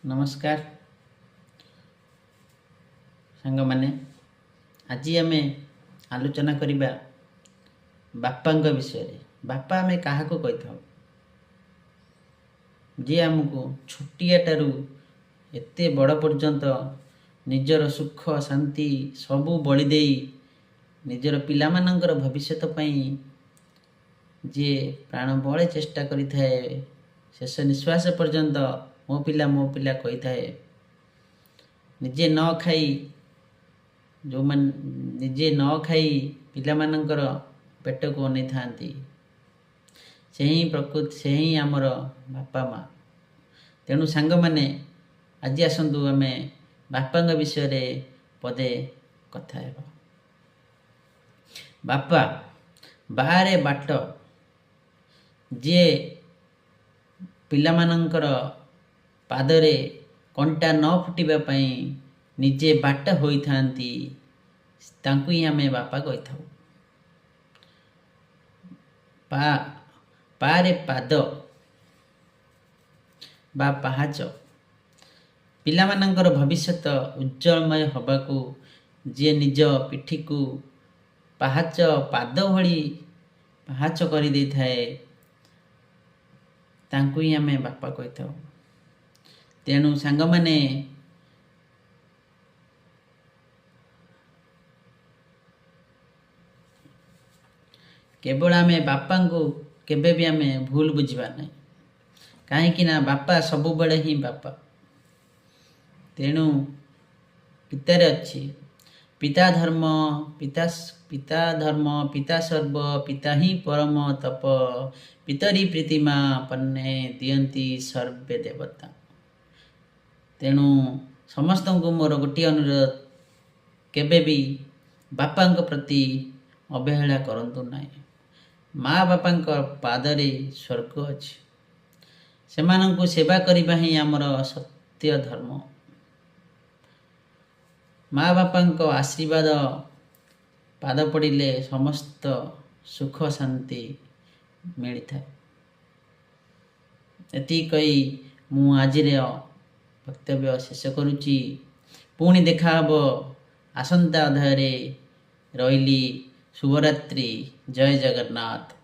ନମସ୍କାର ସାଙ୍ଗମାନେ, ଆଜି ଆମେ ଆଲୋଚନା କରିବା ବାପାଙ୍କ ବିଷୟରେ। ବାପା ଆମେ କାହାକୁ କହିଥାଉ? ଯିଏ ଆମକୁ ଛୋଟିଆଟାରୁ ଏତେ ବଡ଼ ପର୍ଯ୍ୟନ୍ତ ନିଜର ସୁଖ ଶାନ୍ତି ସବୁ ବଳି ଦେଇ ନିଜର ପିଲାମାନଙ୍କର ଭବିଷ୍ୟତ ପାଇଁ ଯିଏ ପ୍ରାଣବଳେ ଚେଷ୍ଟା କରିଥାଏ, ଶେଷ ନିଶ୍ୱାସ ପର୍ଯ୍ୟନ୍ତ ମୋ ପିଲା ମୋ ପିଲା କହିଥାଏ, ନିଜେ ନ ଖାଇ, ଯେଉଁମାନେ ନିଜେ ନ ଖାଇ ପିଲାମାନଙ୍କର ପେଟକୁ ଅନେଇଥାନ୍ତି, ସେ ହିଁ ପ୍ରକୃତ, ସେ ହିଁ ଆମର ବାପା ମା'। ତେଣୁ ସାଙ୍ଗମାନେ, ଆଜି ଆସନ୍ତୁ ଆମେ ବାପାଙ୍କ ବିଷୟରେ ପଦେ କଥା ହେବା। ବାପା ବାହାରେ ବାଟ, ଯିଏ ପିଲାମାନଙ୍କର ପାଦରେ କଣ୍ଟା ନ ଫୁଟିବା ପାଇଁ ନିଜେ ବାଟ ହୋଇଥାନ୍ତି, ତାଙ୍କୁ ହିଁ ଆମେ ବାପା କହିଥାଉ। ପା ପାରେ ପାଦ ବା ପାହାଚ, ପିଲାମାନଙ୍କର ଭବିଷ୍ୟତ ଉଜ୍ଜଳମୟ ହେବାକୁ ଯିଏ ନିଜ ପିଠିକୁ ପାହାଚ ପାଦ ଭଳି ପାହାଚ କରିଦେଇଥାଏ, ତାଙ୍କୁ ହିଁ ଆମେ ବାପା କହିଥାଉ। ତେଣୁ ସାଙ୍ଗମାନେ, କେବଳ ଆମେ ବାପାଙ୍କୁ କେବେ ବି ଆମେ ଭୁଲ ବୁଝିବା ନାହିଁ, କାହିଁକି ନା ବାପା ସବୁବେଳେ ହିଁ ବାପା। ତେଣୁ ପିତାରେ ଅଛି ପିତା ଧର୍ମ, ପିତା ପିତା ଧର୍ମ ପିତା ସର୍ବ, ପିତା ହିଁ ପରମ ତପ, ପିତରି ପ୍ରୀତିମା ପନ୍ନେ ଦିଅନ୍ତି ସର୍ବେ ଦେବତା। ତେଣୁ ସମସ୍ତଙ୍କୁ ମୋର ଗୋଟିଏ ଅନୁରୋଧ, କେବେ ବି ବାପାଙ୍କ ପ୍ରତି ଅବହେଳା କରନ୍ତୁ ନାହିଁ। ମା ବାପାଙ୍କ ପାଦରେ ସ୍ୱର୍ଗ ଅଛି, ସେମାନଙ୍କୁ ସେବା କରିବା ହିଁ ଆମର ସତ୍ୟ ଧର୍ମ। ମା ବାପାଙ୍କ ଆଶୀର୍ବାଦ ପାଦ ପଡ଼ିଲେ ସମସ୍ତ ସୁଖ ଶାନ୍ତି ମିଳିଥାଏ। ଏତିକି କହି ମୁଁ ଆଜିର ବକ୍ତବ୍ୟ ଶେଷ କରୁଛି। ପୁଣି ଦେଖାହବ ଆସନ୍ତା ଅଧ୍ୟାୟରେ। ରହିଲି, ଶୁଭରାତ୍ରି, ଜୟ ଜଗନ୍ନାଥ।